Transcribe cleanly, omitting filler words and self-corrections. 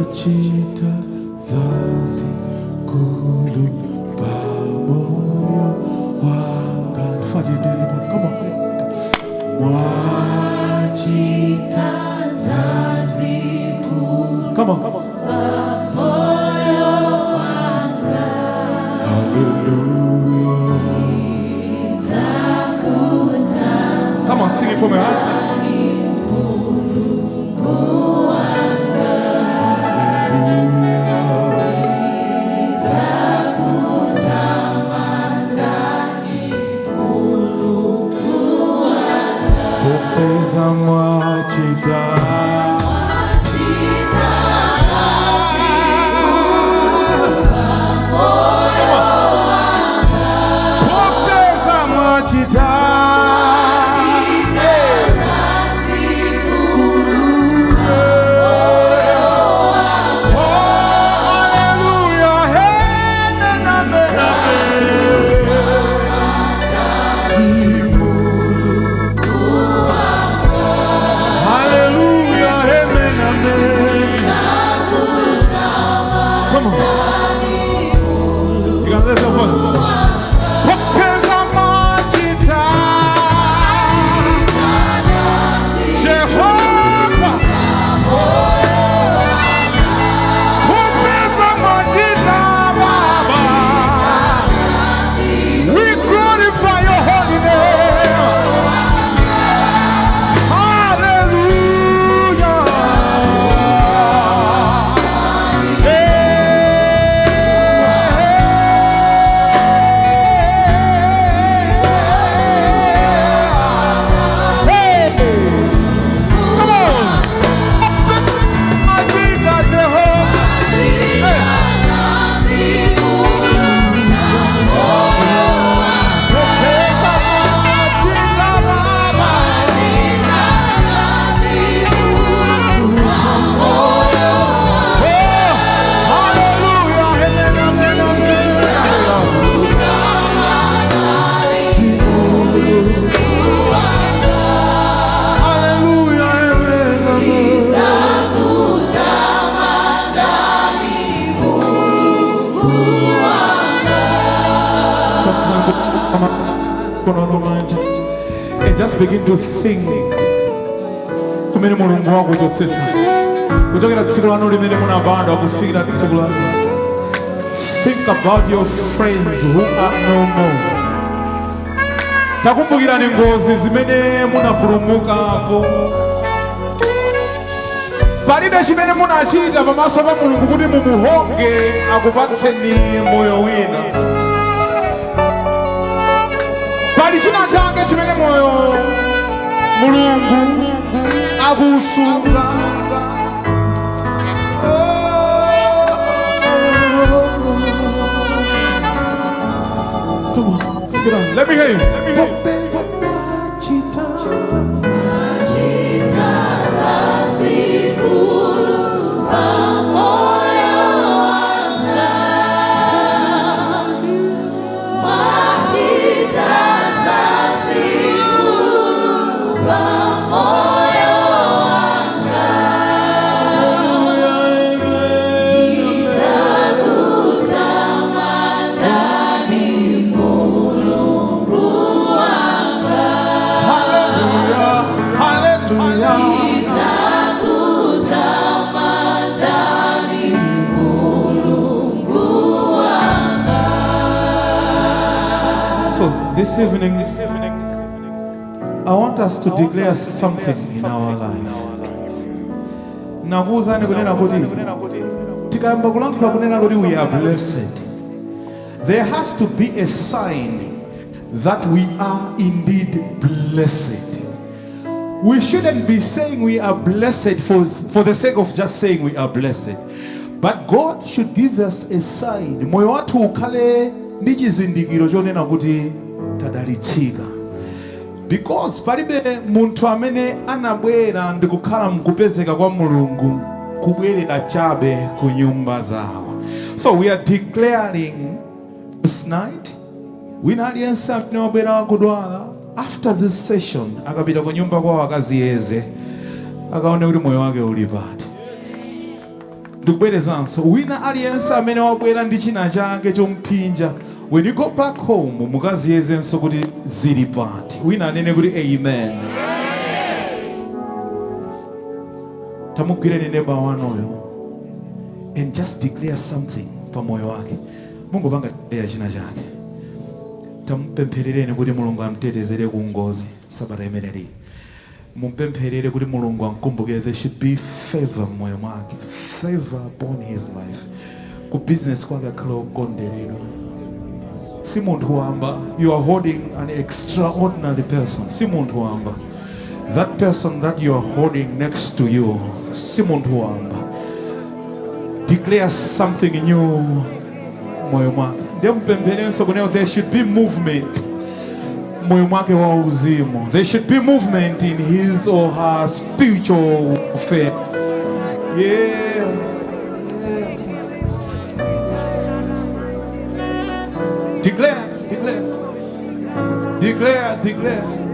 Mwachita zazikulu pamoyo wanga. Ndifuna. Come on, sing. Mwachita zazikulu. Come on, come on. Pamoyo wanga. Hallelujah. Come on, sing it for me. Huh? Hallelujah. Popeza mwachita. Mwachita. Come on. Popeza mwachita. Hey. Zazikulu. Oh, hallelujah. Hey, amen, amen, amen. Timulu. Hallelujah. Amen, amen. Come on. You gotta lift your voice. Popeza mwachita. Jehovah. Popeza mwachita, Baba. We glorify your holy name. Hallelujah. Hey. Hey. Come on. Mwachita, Jehovah. Hey. Popeza mwachita, Baba. Oh, hallelujah. Amen, amen, amen. Hallelujah. Amen, amen. And just begin to think kumene Mulungu wakuchotsetsa kuchokera tsiku lanu limene munabadwa kufikira tsiku lanu. Think about your friends who are no more. Takumbukirani ngozi zimene munapulumukapo. Palibe chimene munachita pamaso pa Mulungu kuti mumuhonge akupatseni moyo wina. Pali china chake chimene moyo Mulungu akusunga. Oh. Come on, take it on. Let me hear you. Popeza mwachita. Mwachita zazikulu pamoyo wanga. Mwachita zazikulu pamoyo wanga. Ndizakutamandani, Mulungu wanga. Hallelujah, hallelujah. Ndizakutamandani, Mulungu wanga. So this evening, I want us to declare something in our lives. Nakuwuzani kunena kuti tikayamba kulankhula kunena kuti we are blessed, there has to be a sign that we are indeed blessed. We shouldn't be saying we are blessed for the sake of just saying we are blessed. But God should give us a sign. Moyo wathu ukhale ndi chizindikiro chonena kuti tadalitsika. Because palibe munthu amene anabwera ndi kukhala mkupezeka kwa Mulungu kubwerera chabe ku nyumba zawo. So we are declaring this night, wina aliyense amene wabwera kudwala, after this session akapita ku nyumba kwawo akaziyeze, akaone kuti moyo wake uli pati. Ndikubwerezanso, wina aliyense amene wabwera ndi china chake chomuphinja, when you go back home mukaziyezenso kuti zili pati. Wina anene kuti amen. Tamugwireni neba wanuyo and just declare something pa moyo wake. Mungopanga declare china chake. Tamupempherereni kuti Mulungu amtetezere ku ngozi sabata imeneyi. Mupempherere kuti Mulungu amkumbukire. There should be favor mmoyo mwake, favor upon his life. Ku business kwake akhale okondweredwa. Si munthu wamba. You are holding an extraordinary person. Si munthu wamba. That person that you are holding next to you si munthu wamba. Declare something new moyo mwake. Ndiye mpempherenso kunena there should be movement moyo mwake wa uzimu. There should be movement in his or her spiritual warfare. Yeah. Declare, declare, declare, declare.